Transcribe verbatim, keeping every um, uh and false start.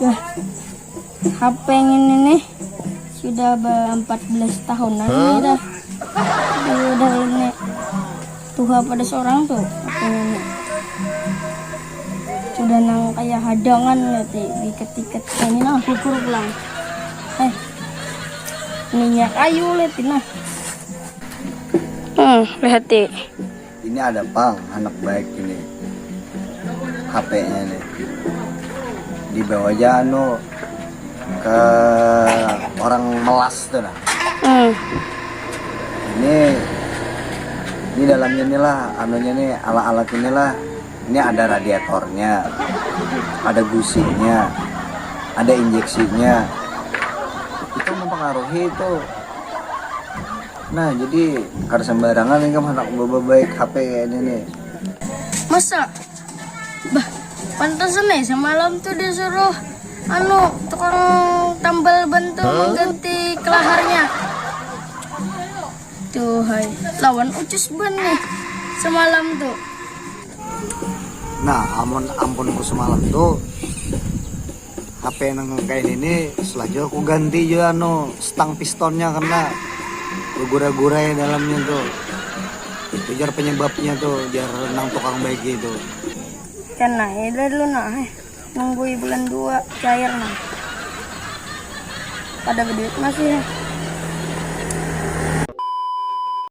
Dah, H P ini nih sudah berempat belas tahunan ini dah. Dia udah ini tuha pada seorang tuh H P ini. Sudah nang kayak hadangan nanti diket-tiket ini nah. Kukur pulang. Eh, minyak ayu lihat ini nah. Hmm, lihat deh. Ini ada pang anak baik ini, H P-nya nih dibawa aja anu ke orang melas tuh nah. Hmm. Ini ini dalamnya nih lah anunya nih, alat-alat inilah. Ini ada radiatornya, ada gusinya, ada injeksinya. Itu mempengaruhi itu. Nah, jadi kada sembarangan nih kamu anak bawa baik H P kayak ini nih. Masa? Bah, pantas nih semalam tuh disuruh anu tukang tambal ban tuh mengganti kelaharnya. Tuh hai, lawan ucus ban nih semalam tuh. Nah, amun ampunku semalam tuh H P nang kayak ini selanjutnya aku ganti juga anu stang pistonnya karena bergura-gurai dalamnya tuh. Itu jar penyebabnya tuh jar nang tukang baik itu. Kan nah, ya dulu nah, eh. Nunggu bulan dua cair nah. Pada berduit masih ya.